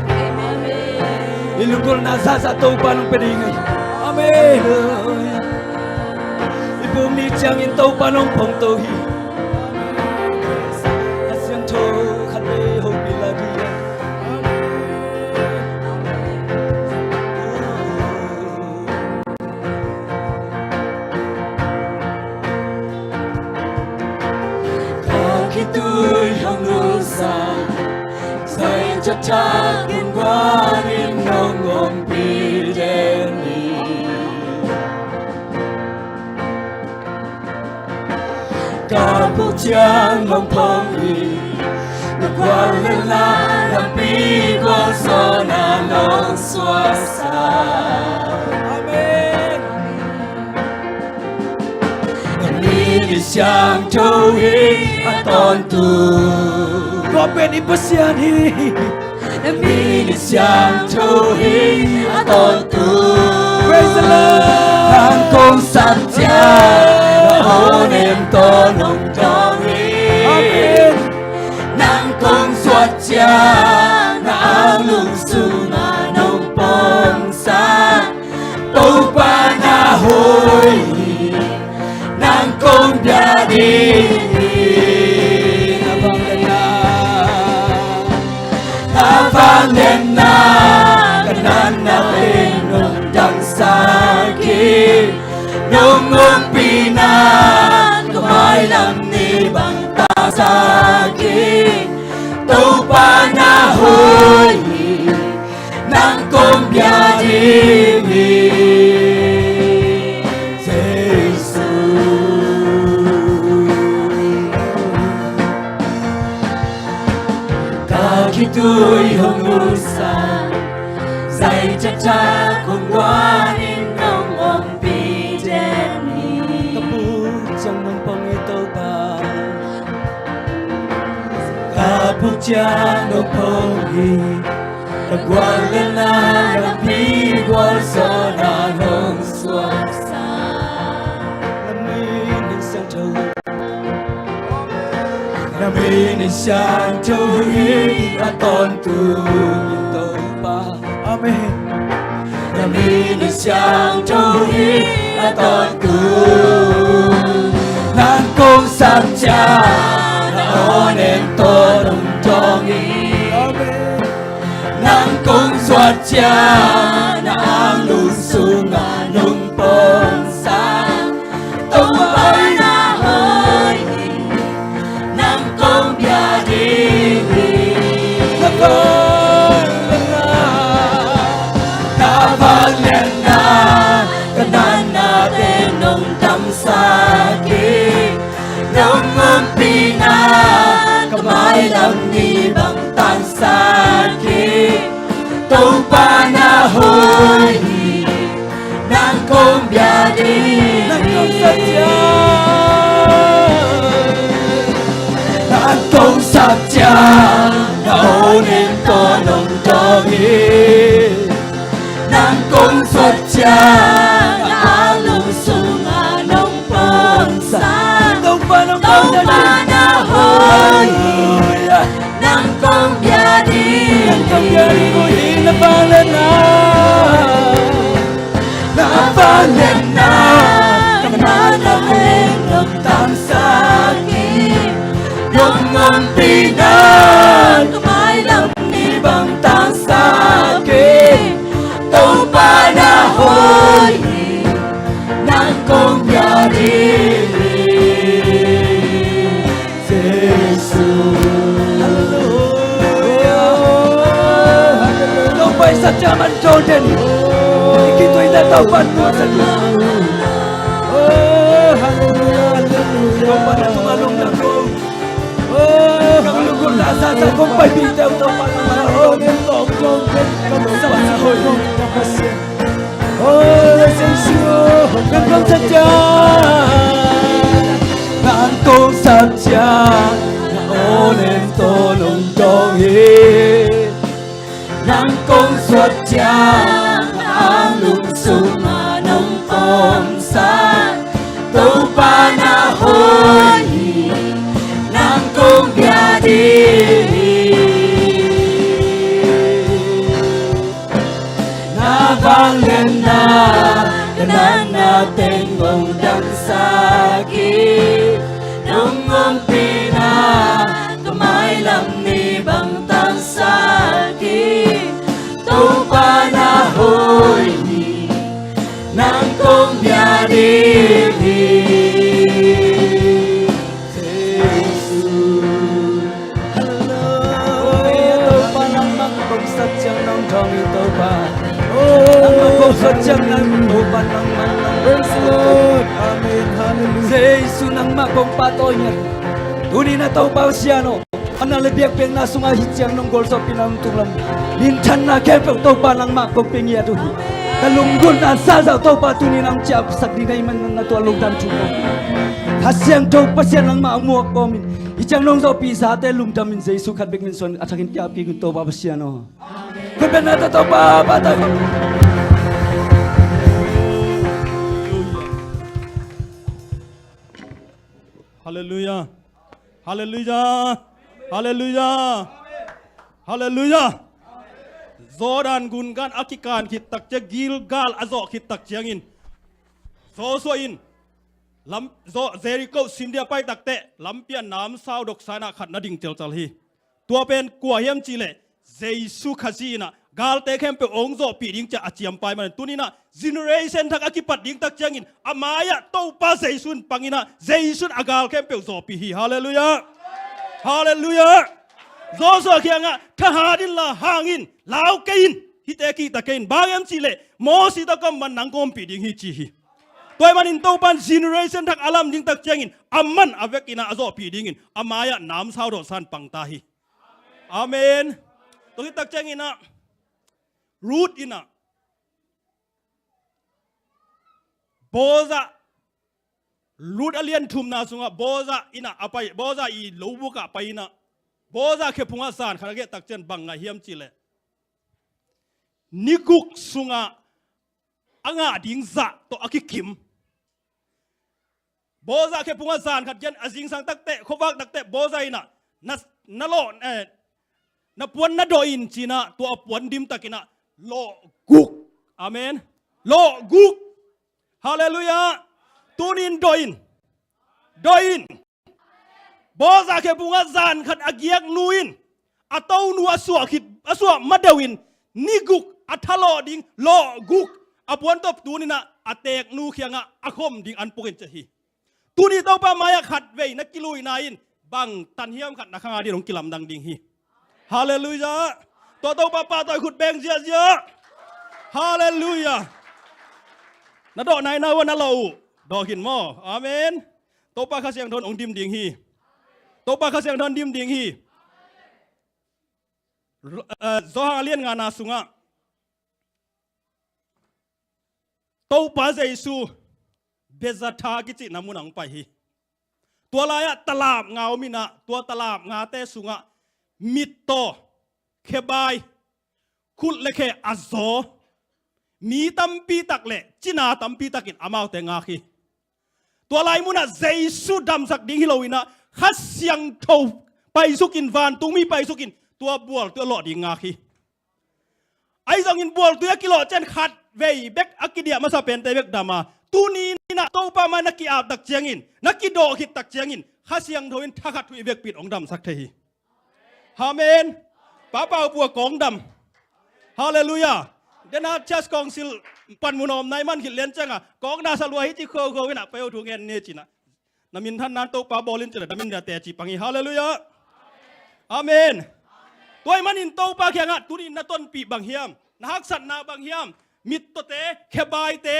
I lunggulhna zahzah Topa in hong pia ding hi. Amen. I pum ni ciangin Topa in hong phong to hi. A siangtho khat vei hopih lai ding. Ka khitui hong nulsak, zai thakthak khuanin nong ompih den hi. Ka puk ciang nong phong hi, na guallelhna lampi gualzawhna nong suaksak. Amen. Na min in siangtho hi a tawntung. Tua pen i Pasian hi. Na min in siangtho hi a tawntung. Praise the Lord. Nang kong sap ciang na awnem tawh nong dawng hi. Amen. Nang kong zuat ciang na anglung sungah nong pongsak. Topa na hoih hi, nang kong bia ding hi. Na vangliatna, na vangliatna ka natna teng nong damsak hi. Nong ompihna ka mailam ni bang tangsak hi. Topa na hoih hi, nang kong bia ding hi, Jesu. Ka khitui hong nulsak, zai thakthak khong guanin nong ompih den hi. Ka puk ciang nong phong hi Topa. Ka puk ciang nong phong hi, na guallelhna lampi gualzawhna nong suaksak. Na min in siangtho, na min in siangtho hi a tawntung Topa. Amen. Na min in siangtho hi a tawntung. Nang kong sap ciang na awnem tawh nong dawng hi. Amen. Nang kong zuat ciang na anglung sungah nong pongsak. Topa na hoih hi, nang kong bia ding hi. Na vangliatna, na vangliatna ka natna teng nong damsak hi. Nong ompihna ka mailam ni bang tangsak hi. Topa na hoih hi, nang kong bia ding hi. Nang kong sap ciang, nang kong sap ciang na awnem tawh nong dawng hi. Nang kong zuat ciang na anglung sungah nong pongsak. Topa na hoih, Topa na hoih hi. Hallelujah. Nang kong bia ding, nang kong bia ding hi. Na vangliatna, na vangliatna ka natna teng nong damsak hi. Nong ompihna ka mailam ni bang tangsak hi. Topa na hoih hi, nang kong bia ding hi, Jesu. Hallelujah. Hallelujah. Topa i sap ciang man tawh den hi. I khitui tawh Topa nuam sa hi. Topa na tungah lungdam ko. Oh, ka lunggulhna a sasa kong paipih teh Topa nangmah lungdam ko. Ka lungdam ko. Oh, Jesu, nang kong suah ciang, nang kong suah ciang, na aw lem tawh nong dawng hi. Nang kong suah ciang, ang lung sungah nong pawngsak, Topa na hoih hi, nang kong bia ding hi. Na vangliatna, ka natna teng hong damsak hi. Nong ompihna, ka mailam ni bang tangsak hi. Topa na hoih hi, nang kong bia ding hi. Jesu. Halleluia. Topa nangmah kong suah ciang nong dawng hi Topa. Nangmah kong suah ciang nang Topa nangmah nang. Praise the Lord. Amen. Halleluia. Jesu nangmah kong pahtawi ngiat. Tuni-in ah Topa Pasian aw, a na le biakpiakna sungah hih ciang nong gualzawhpihna nong tunglam, minthanna khempeuh Topa nangmah kong pia ngiat uh hi. Ka lunggulhna sasa Topa tuni-in nang ciapsak ding na hih manin na tua lungdam thu ko. Kha Siangtho Pasian nangmah a muak kawmin hih ciang nong zawhpih zate lungdamin Jesu khat bek min suan a thakin kiap kik in Topa Pasian aw. Khut beng na tawh Topa pahtawi. Halleluia. Halleluia. Halleluia. Halleluia. Jordan gun gan a kikan khit tak ciang, Gilgal a zawh khit tak ciangin Joshua in lam, Zo-, Jericho sim ding a pai takteh lampi ah namsau doksa in ah khat na ding celcal hi. Tua pen kua hiam cihleh Jesu Khazih in ah galte khempeuh hong zawhpih ding ci-a a ciampa ahih manin tuni-in ah generation thak a kipat ding tak ciangin a mai-ah Topa Jesu in pang in ah Jesu in a gal khempeuh zawhpih hi. Halleluia. Halleluia. Joshua kiangah thahat inla hang in, lau kei in, hihte kihta kei in, bang hiam cihleh Moses tawh ka om man nang kong ompih ding hi ci hi. Tua ahih manin Topa in generation thak a lam ding tak ciangin a man a vek in ah a zawhpih dingin a mai-ah namsau doksa in pang ta hi. Amen. Tua khit tak ciangin ah Ruth in ah Boaz, Ruth a lian thumna sungah Boaz in ah a pai, Boaz i lobuk ah pai in ah Boaz khephungah zan khat a gelh tak ciang bang ngah hiam cihleh ni guk sungah a ngah ding zah tawh a kikim. Boaz khephungah zan khat gen a zingsang takteh, khuavak takteh Boaz in ah na, na lawh, eh, na puan na dawh in ci-in ah tua a puan dim tak in ah lawh guk. Amen. Lawh guk. Halleluia. Tuni-in dawh in. Dawh in. Boaz khephungah zan khat a giak nu in a tonu a suah khit, a suah ma deuh in ni guk a thalawh ding lawh guk a puan tawh tun in ah a teek nu kiangah a khom ding an puk in ci hi. Tuni Topa mai-ah khatvei na kiluina in bang tan hiam khat na khang a ding hong kilamdang ding hi. Halleluia. Tua Topa pahtawi khut beng ziahziah. Halleluia. Na dawh nai na uh a, na lawh uh dawh khin maw. Amen. Topa Kha Siangtho in hong dim ding hi. Topa Kha Siangtho in dim ding hi. Ru-, eh, Johan a lian ngana sungah Topa Jesu Bethzatha kicihna munah hong pai hi. Tua lai-ah talap nga om in ah, tua talap ngate sungah mittaw, khebai, khut le khe a zaw mi tampi tak le cina tampi takin amaute ngak hi. Tua lai munah Jesu damsak ding hi lo in ah, Kha Siangtho paisuk in, vantungmi paisuk in, tua bualtui a lawh ding ngak hi. Ahi zongin bualtui a kilawh ciang khatvei bek a kidiah masa pente bek dam a, tuni in ah Topa mai na ki-ap tak ciangin, na kidawh khit tak ciangin, Kha Siangtho in thakhat huih vekpi in hong damsak thei hi. Amen. Papa upu a kawng dam. Halleluia. Dena church council panmun a om nai man khit lian ciangah kawng na sa lua hi ci khokho in ah, pai uh thu ngen ni ci-in ah, na minthanna Topa bawl in ci leh na min na teci pang hi. Halleluia. Amen. Tua ahih manin Topa kiangah tuni-in na tonpih bang hiam, na haksatna bang hiam, mittawte, khebaite,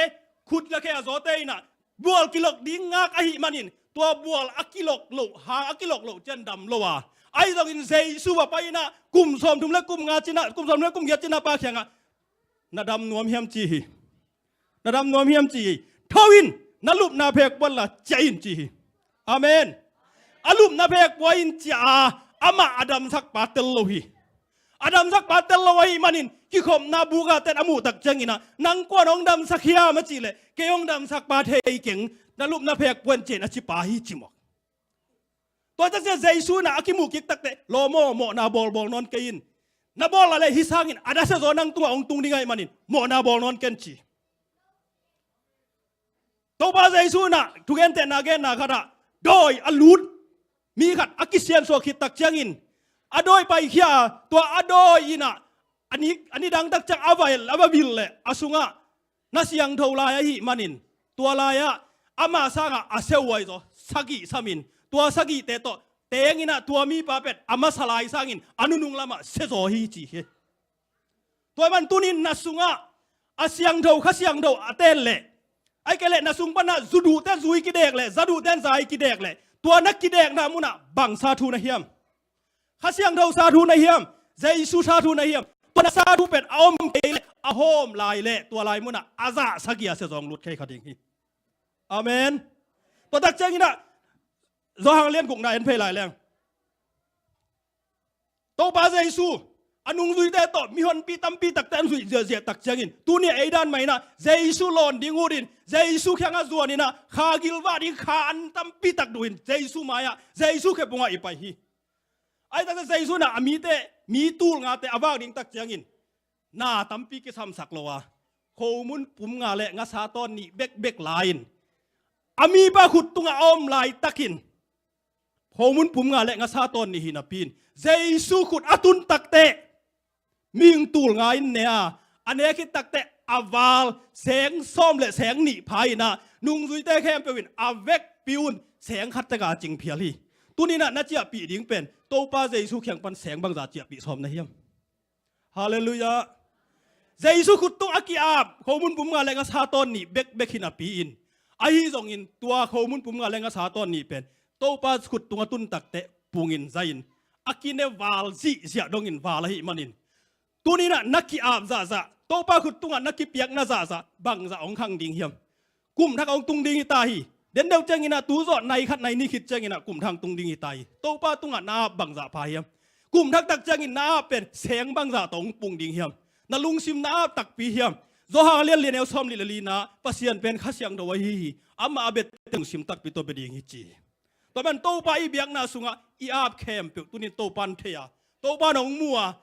khut le khe a zawte in ah bual kilok ding ngak ahih manin Tua bual a kilok loh, hang a kilok loh ciang dam lo a. Ahi zongin Jesu va pai in ah kum sawmthum le kum nga cin ah, kum sawmthum le kum giat cin ah Pa kiangah, "Na dam nuam hiam?" ci hi. "Na dam nuam hiam?" ci hi. "Tho in, na lupna phek pua in la ciah in," ci hi. Amen. A lupna phek pua in ciah a, amah a damsakpa tel lo hi. A damsakpa tel lo ahih manin, kikhopna buk ah ten a muh tak ciangin ah, "Nang kua in hong damsak hiam?" a cih leh, "Kei hong damsakpa thei keng, na lupna phek pua in ciah in," a cipa hi ci mawk. Tua tak ciang Jesu in ah a kimuh kik tak teh, "Lawm aw, mawhna bawlbawl nawn kei in. Na bawl a leh hih sangin a nasia zaw nang tungah hong tung ding ahih manin mawhna bawl nawn ken," ci. Topa Jesu in ah thugentehna genna khat ah, dawi a lut mi khat a kisiansuah khit tak ciangin, a dawi paikhia a, tua a dawi in ah a ni, a nidang tak ciang a va, a va vil leh a sungah na siangtho lai ahih manin, tua lai-ah amah sangah a siahuai zaw sagih samin, tua sagihte tawh teng in ah tua mipa pen a masa lai sangin a nunung lamah sia zaw hi ci hi. Tua ahih manin tuni-in na sungah a siangtho, Kha Siangtho a ten leh, ahih kei leh na sung pan ah zu duhte zu i kidek leh, za duhte za i kidek leh, tua na kidekna munah bang sa thu na hiam? Kha Siangtho sa thu na hiam? Jesu sa thu na hiam? Tua na sa thu pen a om kei leh, a hawm lai leh, tua lai munah a zah sagih a sia zaw hong lut kei kha ding hi. Amen. Tua tak ciangin ah, Johan lian gukna en phei lai leng. Topa Jesu a nungzuite tawh mihonpi tampi takte an zuih ziahziah tak ciangin, tuni a ei dan mah in ah Jesu lawn ding utin, Jesu kiangah zuan in ah, kha gilvah ding kha an tampi tak duh in Jesu mai-ah, Jesu khe pungah i pai hi. Ahi tak ciang Jesu in ah a mite, mi tul ngate a vak ding tak ciangin, na tampi kisamsak lo a, khomun pum nga le ngasa tawn nih bekbek la-in, a mipa khut tungah a om laitakin, khomun pum nga le ngasa tawn nih hi napi-in, Jesu khut a tun tak teh, mihing tul nga in ne a, a ne khit tak teh a val seng sawm le seng nih pha in ah, nungzuite khempeuh in a vekpi-un seng khat tek a cing phial hi. Tuni-in ah na ciahpih ding pen, Topa Jesu kiang pan seng bangzah ciahpih sawm na hiam? Halleluiah. Jesu khut tung a ki-ap khomun pum nga le ngasa tawn nih bekbek hi napi-in, ahi zongin tua khomun pum nga le ngasa tawn nih pen Topa khut tung a tun tak teh pungin zai-in, a kine val zihziah dongin val ahih manin, tuni-in ah na ki-ap zahzah, Topa khut tungah na kipiakna zahzah bangzah hong khang ding hiam? Kum thak hong tung ding hi ta hi. Den deuh ciangin ah tu zawh nai khat nai nih khit ciangin ah kum thak hong tung ding hi ta hi. Topa tungah na ap bangzah pha hiam? Kum thak tak ciangin na ap pen seng bangzah tawh hong pung ding hiam? Na lungsim na ap takpi hiam? Johan lian li, a neu sawm li le li-na, Pasian pen Kha Siangtho ahi hi. Amah a bia teh lungsim takpi tawh bia ding hi ci hi. Tua man Topa i biakna sungah i ap khempeuh tuni-in Topa in thei a, Topa in hong mu a,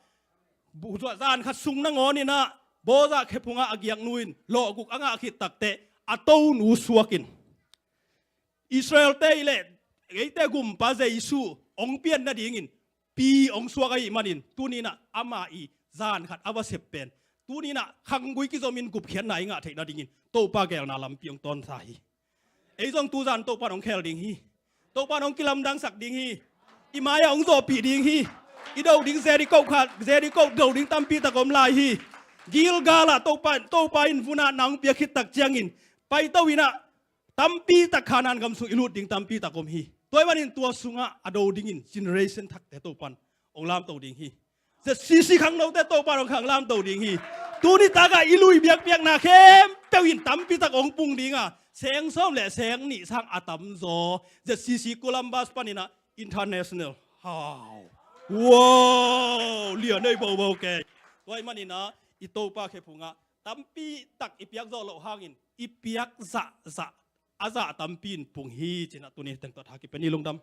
bu-, zan khat sung nangawn in ah, bawzah khe phungah a giaknu in lawhguk a ngah khit tak teh, a tonu suakin, Israel-te i leh eite gumpa Jesu hong pian nadingin pi hong suak ahih manin, tuni-in ah ama i zan khat a va sep pen, tuni-in ah khanggui kizomin gupkhiatna i ngah theih nadingin Topa geelna lampi hong tawnsa hi. Ei zong tu zan Topa in hong khel ding hi. Topa in hong kilamdangsak ding hi. I mai-ah hong zawhpih ding hi. I do ding Jericho kha, Jericho do ding tampi tak om lai hi. Gilgal ah Topa, Topa in vun-atna hong piak khit tak ciangin, paito in ah tampi tak Kanaan gam sung i lut ding tampi tak om hi. Tua ahih manin tua sungah a do dingin generation thakte Topa in hong lamto ding hi. ZCC khangnote Topa in hong khang lamto ding hi. Tuni takah i lui biakpiakna khempeuh in tampi tak hong pung ding a, seng sawm le seng nih sang a tamzaw ZCC Columbus panin ah international. Hau. Wow, lian ei bobo kei. Tua ahih manin ah i Topa khe phungah tampi tak i piak zawh loh hangin i piak zahzah a zah tampi in pung hi ci-in ah tuni teng tawh tha kipia ni. Lungdam.